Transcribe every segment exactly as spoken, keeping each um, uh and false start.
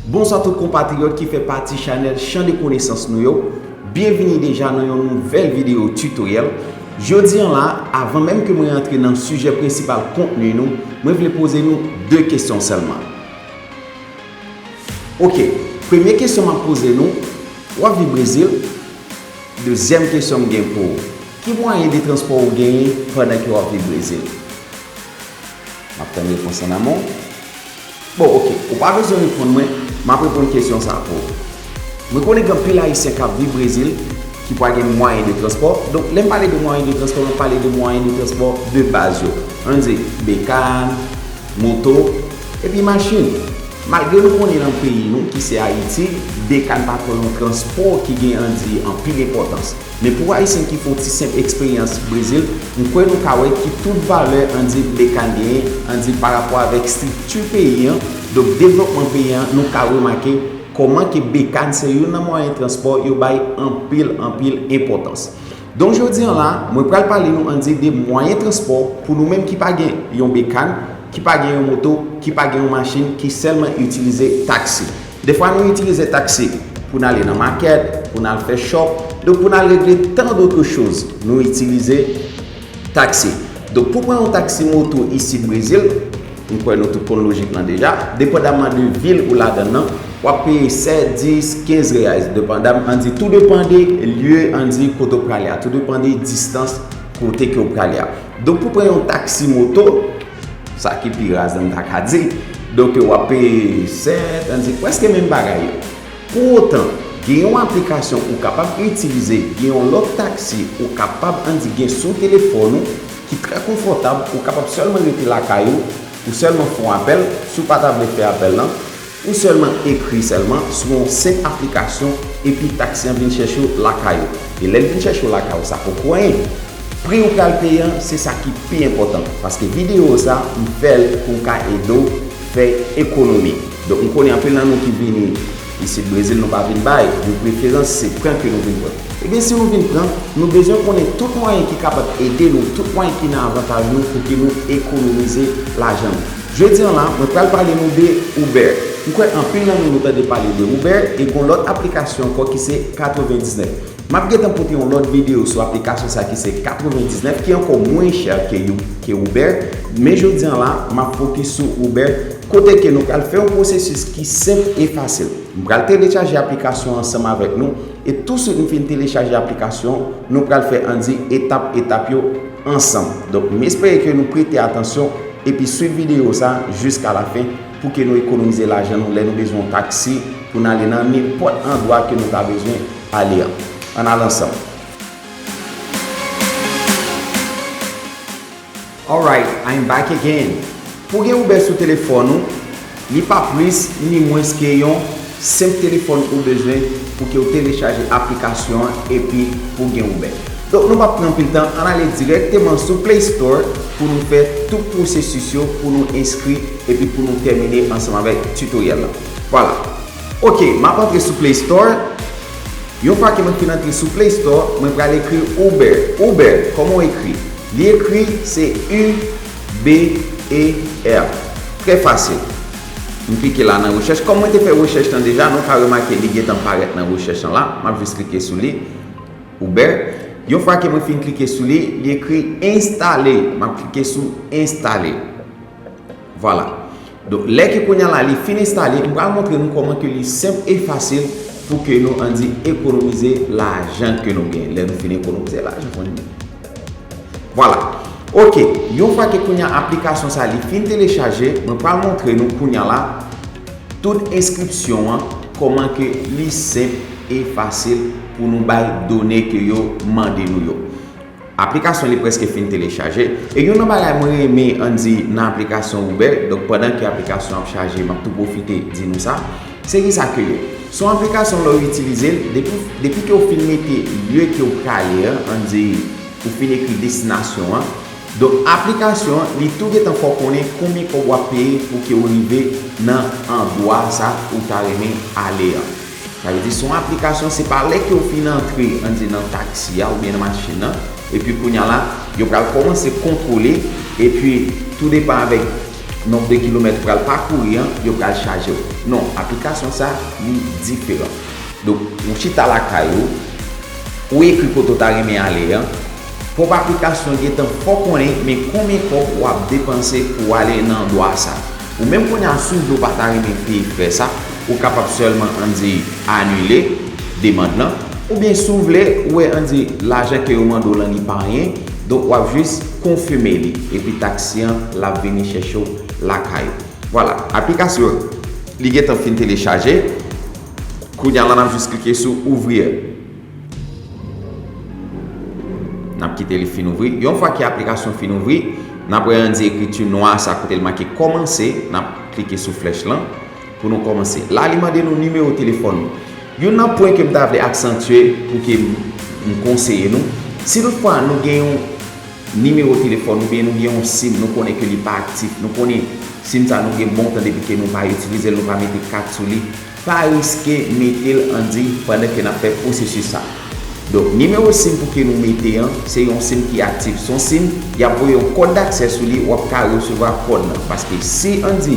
Bonswa tout konpatriyòt ki fè pati chanèl Chan de Konesans nou yo. Byenvini deja nan yon nouvèl videyo titoryèl. Jodi an la, avan menm ke mwen rantre nan sijè prensipal kontni nou, mwen vle poze nou de kesyon sèlman. Oke, premye kesyon m ap poze nou, w ap viv Brezil? Dezyèm kesyon m gen pou ou, ki mwayen de transpò ou genyen pandan ke w ap viv Brezil? M ap tann repons an amont. Bon, oke, ou pa bezwen reponn mwen, m ap reponn kesyon sa a pou ou. Mwen konnen gen anpil Ayisyen k ap viv Brezil ki pa gen mwayen de transpò. Donk, lè m pale de mwayen de transpò, m ap pale de mwayen de transpò de baz yo. Ann di, bekàn, moto, epi machin. Malgre nou konnen nan peyi nou, ki se Ayiti, bekàn pa twò yon transpò ki gen, ann di, anpil enpòtans. Men pou Ayisyen ki fè yon ti senp eksperyans Brezil, m kwè nou ka wè ki tout valè, ann di, bekàn genyen, ann di, pa rapò avèk estrikti peyi an, donk devlopman peyi an, nou ka remake kòman ke bekàn se youn nan mwayen transpò yo bay anpil, anpil enpòtans. Donk, jodi an la, mwen pral pale nou, ann di, de mwayen transpò pou nou menm ki pa gen yon bekàn, ki pa gen yon moto, ki pa gen yon machin, ki sèlman itilize taksi. Defwa nou itilize taksi pou n ale nan makèt, pou n al fè chòp, donk pou n al regle tant d'autres choses, nou itilize taksi. Donk pou pran yon taksi moto isit Brezil, m kwè nou tout konn lojik lan deja, depandamman de vil ou ladan nan, w ap peye sèt, dis, kenz reais, depandam, ann di, tou depann de lye, ann di, kote w prale a, tou depann de distans kote ke w prale a. Donk pou pran yon taksi moto, sa ki pi raz, m ta ka di, donk w ap peye sèt, ann di, prèske menm bagay yo. Pou otan, gen yon aplikasyon ou kapab itilize, gen yon lòt taksi ou kapab, ann di, gen sou telefòn ou ki trè konfòtab, ou kapab sèlman rete lakay ou, ou sèlman fè yon apèl, si w pa ta vle fè apèl lan, ou sèlman ekri sèlman sou yon senp aplikasyon epi taksi an vin chèche w lakay ou. E lè l vin chèche w lakay ou, sa poko anyen. Pri ou pral peye an, se sa ki pi enpòtan, paske videyo sa, m fè l pou m ka ede w fè ekonomi. Donk, m konnen anpil nan nou ki vini isit Brezil, nou pa vin bay, de preferans, se pran ke nou vin pran. Ebyen, si nou vin pran, nou bezwen konnen tout mwayen ki kapab ede nou, tout mwayen ki nan avantaj nou pou ke nou ekonomize lajan nou. Jodi an la, mwen pral pale nou de Uber. M kwè anpil nan nou, nou tande pale de Uber, e gon lòt aplikasyon ankò ki se katrevendiznèf. M ap gentan pote yon lòt videyo sou aplikasyon sa ki se katrevendiznèf, ki ankò mwen chè ke, ke Uber. Men jodi an la, m ap fokis sou Uber, kote ke nou pral fè yon pwosesis ki senp e fasil. M pral telechaje aplikasyon ansanm avèk nou, e touswit m fin telechaje aplikasyon, nou pral fè, ann di, etap etap yo ansanm. Donk, m espere ke nou prete atansyon epi swiv videyo sa jiska lafen pou ke nou ekonomize lajan nou lè nou bezwen yon taksi pou n ale nan nenpòt andwa ke nou ta bezwen ale an. Ann al ansanm. Alright, I'm back again. Pou gen Uber sou telefòn ou, li pa plis ni mwens ke yon senp telefòn ou bezwen pou ke w telechaje aplikasyon an epi pou gen Uber. Donk, nou p ap pran anpil tan, ann ale dirèkteman sou Play Store pou nou fè tout pwosesis yo, pou nou enskri epi pou nou tèmine ansanm avèk titoryèl la. Vwala. Oke, m ap antre sou Play Store. Yon fwa ke mwen fin antre sou Play Store, mwen pral ekri Uber. Uber, kòman w ekri? Li ekri se U B E R. Trè fasil. M klike la nan rechèch. Kòm mwen te fè rechèch lan deja, nou ka remake li gentan parèt nan rechèch lan la. M ap jis klike sou li. Uber. Yon fwa ke mwen fin klike sou li, li ekri enstale. M ap klike sou enstale. Vwala. Donk, lè ke kounye a la, li fin enstale, m pral montre nou kòman ke li senp e fasil pou ke nou, ann di, ekonomize lajan ke nou gen. Lè nou fin ekonomize lajan, kounye a. Vwala. Oke, yon fwa ke kounye a aplikasyon sa li fin telechaje, mwen pral montre nou kounye a la tout enskripsyon an, kòman ke li senp e fasil pou nou bay done ke yo mande nou yo. Aplikasyon li prèske fin telechaje. E youn nan bagay mwen renmen, ann di, nan aplikasyon Uber, donk pandan ke aplikasyon ap chaje, m ap tou pwofite di nou sa, se kisa ke yo. Se yon aplikasyon lè w itilize l, depi, depi ke w fin mete lye ke w prale an, ann di, ou fin ekri destinasyon an, donk aplikasyon an, li tou gentan fè w konnen konbyen kòb w ap peye pou ke w rive nan andwa sa ou ta renmen ale an. Sa vle di, se yon aplikasyon, se pa lè ke w fin antre, ann di, nan taksi a oubyen nan machin nan, epi kounye a la, yo pral kòmanse kontwole, epi tou depan avèk nonb de kilomèt ou pral pakouri an, yo pral chaje w. Non, aplikasyon sa, li diferan. Donk, ou chita lakay ou, ou ekri kote w ta renmen ale an, pwòp aplikasyon gentan fè w konnen men konbyen kòb w ap depanse pou w ale nan andwa sa. Ou menm kounye a, si w vle w pa ta renmen peye frè sa, ou kapab sèlman, ann di, anile demann lan, oubyen si w vle, ou wè, ann di, lajan ke yo mande w lan li pa anyen, donk w ap jis konfime li, epi taksi an, l ap vini chèche w lakay ou. Vwala, aplikasyon li gentan fin telechaje. Kounye a la, n ap jis klike sou ouvrir. N ap kite li fin ouvri. Yon fwa ke aplikasyon fin ouvri, n ap wè ann di ekriti nwa sa kote l make kòmanse, n ap klike sou flèch lan pou nou kòmanse. La, li mande nou nimewo telefòn nou. Youn nan pwen ke m ta vle aksantye pou ke m, m konseye nou, si toutfwa nou gen yon nimewo telefòn oubyen nou gen yon sim, nou konnen ke li pa aktif, nou konnen sim sa nou gen bon tan depi ke nou pa itilize l, nou pa mete kat sou li, pa riske mete l ann di pandan ke n ap fè pwosesis sa. Donk, nimewo sim pou ke nou mete an, se yon sim ki aktif. Se yon sim, y ap voye yon kòd daksè sou li, w ap ka resevwa kòd lan. Paske si ann di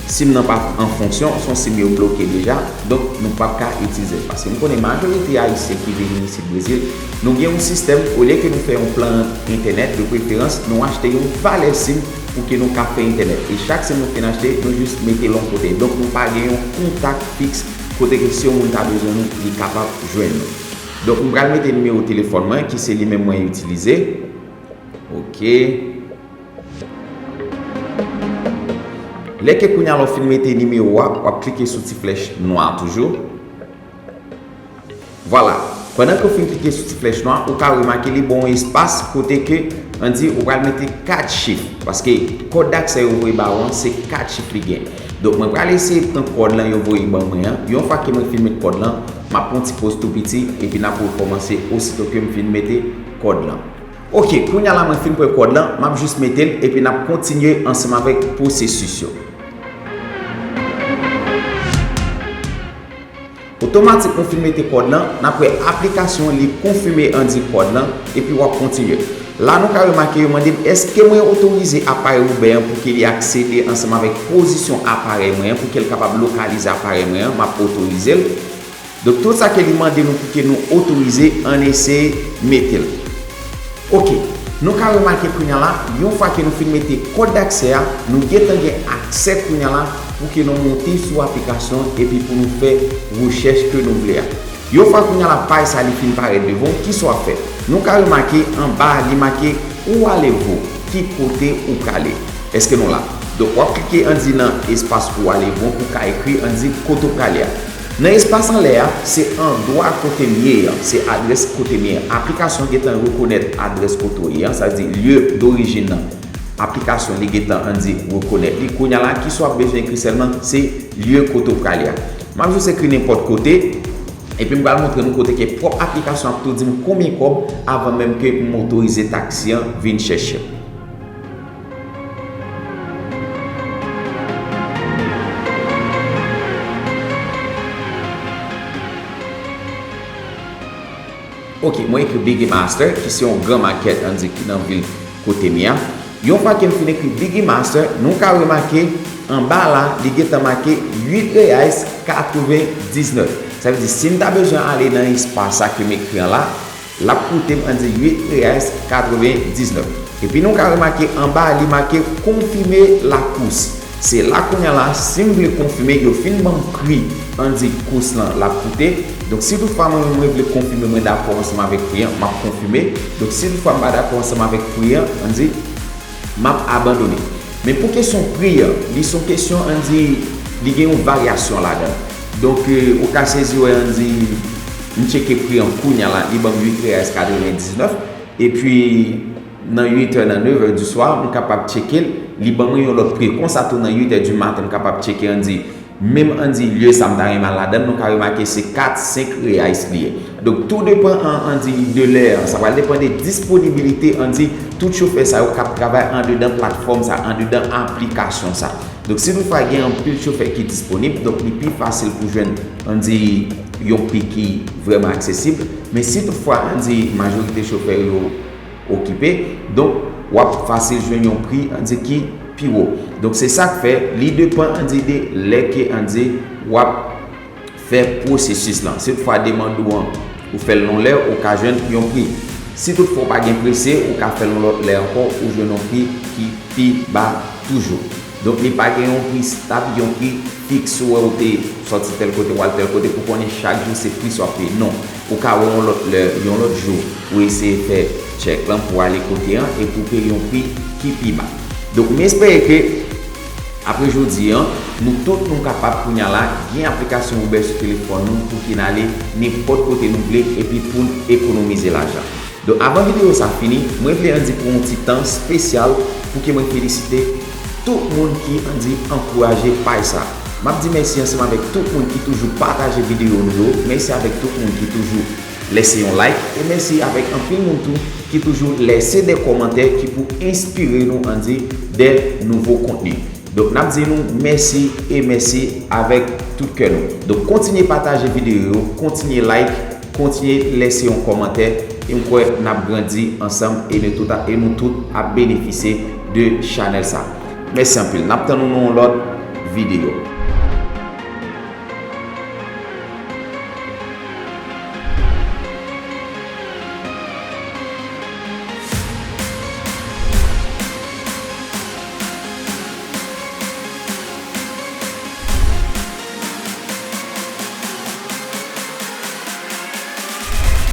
sim nan pa an fonksyon, se yon sim yo bloke deja, donk nou p ap ka itilize l. Paske m konnen majorite Ayisyen ki vini isit Brezil, nou gen yon sistèm, olye ke nou fè yon plan entènèt, de preferans, nou achte yon valè sim pou ke nou ka fè entènèt. E chak sim nou fin achte, nou jis mete l yon kote. Donk, nou pa gen yon kontak fiks kote ke si yon moun ta bezwen nou, li kapab jwenn nou. Donk, m pral mete nimewo telefòn mwen, ki se li menm mwen itilize. Ok. Lè ke kounye a la w fin mete nimewo a, w ap klike sou ti flèch nwa a toujou. Vwala. Pandan ke w fin klike sou ti flèch nwa a, ou ka remake li ba w yon espas kote ke, ann di, ou pral mete kat chif. Paske kòd daksè yo voye ba w an, se kat chif li gen. Donk, mwen pral eseye pran kòd lan yo voye ban mwen an. Yon fwa ke mwen fin met kòd lan, m ap pran yon ti poz tou piti, epi n ap rekòmanse osito ke m fin mete kòd lan. Ok, kounye a la mwen fin pran kòd lan, m ap jis mete l, epi n ap kontinye ansanm avèk pwosesis yo. Otomatik nou fin mete kòd lan, n ap wè aplikasyon li konfime ann di kòd lan, epi w ap kontinye. La nou ka remake yo mande m èske mwen otorize aparèy Uber an pou ke li aksede ansanm avèk pozisyon aparèy mwen an, pou ke l kapab lokalize aparèy mwen an, m ap otorize l. Donk, tout sa ke li mande nou pou ke nou otorize, ann eseye mete l. Ok, nou ka remake kounye a la, yon fwa ke nou fin mete kòd daksè a, nou gentan gen aksè kounye a la pou ke nou monte sou aplikasyon epi pou nou fè rechèch ke nou vle a. Yon fwa kounye a la paj sa li fin parèt devan w, kisa w ap fè? Nou ka remake anba a li make "Où allez-vous?", ki kote ou prale. Èske nou la? Donk, w ap klike ann di nan espas "Où allez-vous" pou w ka ekri ann di kote w prale a. Nan espas anlè a, se andwa kote m ye an, se adrès kote m ye an. Aplikasyon gentan rekonèt adrès kote w ye an, sa vle di lieu d'origine nan. Aplikasyon li gentan ann di rekonèt li. Kounye a la, kisa w ap bezwen ekri sèlman, se lieu kote w prale a. M ap jis ekri nenpòt kote, epi m pral montre nou kote ke pwòp aplikasyon ap tou di m konbyen kòb avan menm ke m otorize taksi an vin chèche m. Ok, mwen ekri Biggie Master, ki se yon gran makèt, ann di, ki nan vil kote m ye a. Yon fwa ke m fin ekri Biggie Master, nou ka remake anba la, li gentan make uit reais katrevendiznèf. Sa vle di, si m ta bezwen ale nan espas sa ke m ekri an la, l ap koute m, ann di, uit reais katrevendiznèf. Epi nou ka remake anba, li make "Confirmer la course". Se la kounye a la, si m vle konfime, yo fin ban m pri, ann di, kous lan, l ap koute. Donk, si toutfwa mwen, mwen vle konfime, mwen dakò ansanm avèk pri an, m ap konfime. Donk, si toutfwa m pa dakò ansanm avèk pri an, ann di, m ap abandone. Men pou kesyon pri an, li se yon kesyon, ann di, li gen yon varyasyon ladan l. Donk, euh, ou ka sezi wè, ann di, m tcheke pri an kounye a la, li ban m uit reais katrevendiznèf. Epi, nan uit è, nan nev è di swa, m kapab tcheke l, li ban mwen yon lòt pri. Konsa tou, nan uit è di maten, m kapab tcheke, ann di, menm, ann di, lye sa m ta renmen al ladan l, nou ka remake se kat, senk reais li ye. Donk, tou depan, an, ann di, de lè an, sa pral depann de disponibilite, ann di, tout chofè sa yo k ap travay andedan platfòm sa, andedan aplikasyon sa. Donk, si toutfwa gen anpil chofè ki disponib, donk, li pi fasil pou jwenn, ann di, yon pri ki vrèman aksesib. Men si toutfwa, ann di, majorite chofè yo okipe, donk, w ap fasil jwenn yon pri, ann di, ki pi wo. Donk se sa k fè li depann, ann di, de lè ke, ann di, w ap fè pwosesis lan. Si toutfwa demann ou an, ou fè l nan lè, ou ka jwenn yon pri. Si toutfwa ou pa gen prese, ou ka fè l yon lòt lè ankò, ou jwenn yon pri ki pi ba toujou. Donk li pa gen yon pri stab, yon pri fiks, ou wè ou te sòti tèl kote, w al tèl kote, ou konnen chak jou se pri sa w ap peye. Non, ou ka wè yon lòt lè, yon lòt jou, pou eseye fè tchèk lan, pou ale kote an, epi ou peye yon pri ki pi ba. Donk m espere ke apre jodi an, nou tout nou kapab kounye a la gen aplikasyon Uber sou telefòn nou pou ke n ale nenpòt kote nou vle epi pou n ekonomize lajan. Donk avan videyo sa fini, mwen vle, ann di, pran yon ti tan espesyal pou ke mwen felisite tout moun ki, ann di, ankouraje paj sa. M ap di mèsi ansanm avèk tout moun ki toujou pataje videyo nou yo. Mèsi avèk tout moun ki toujou lèse yon like. E mèsi avèk anpil moun tou ki toujou lèse de kòmantè ki pou enspire nou, ann di, de nouvo kontni. Donk n ap di nou mèsi e mèsi avèk tout kè nou. Donk kontinye pataje videyo yo, kontinye like, kontinye lèse yon kòmantè, e m kwè n ap grandi ansanm e nou tout a, e nou tout ap benefisye de chanèl sa. Mèsi anpil. N ap tann nou nan yon lòt videyo.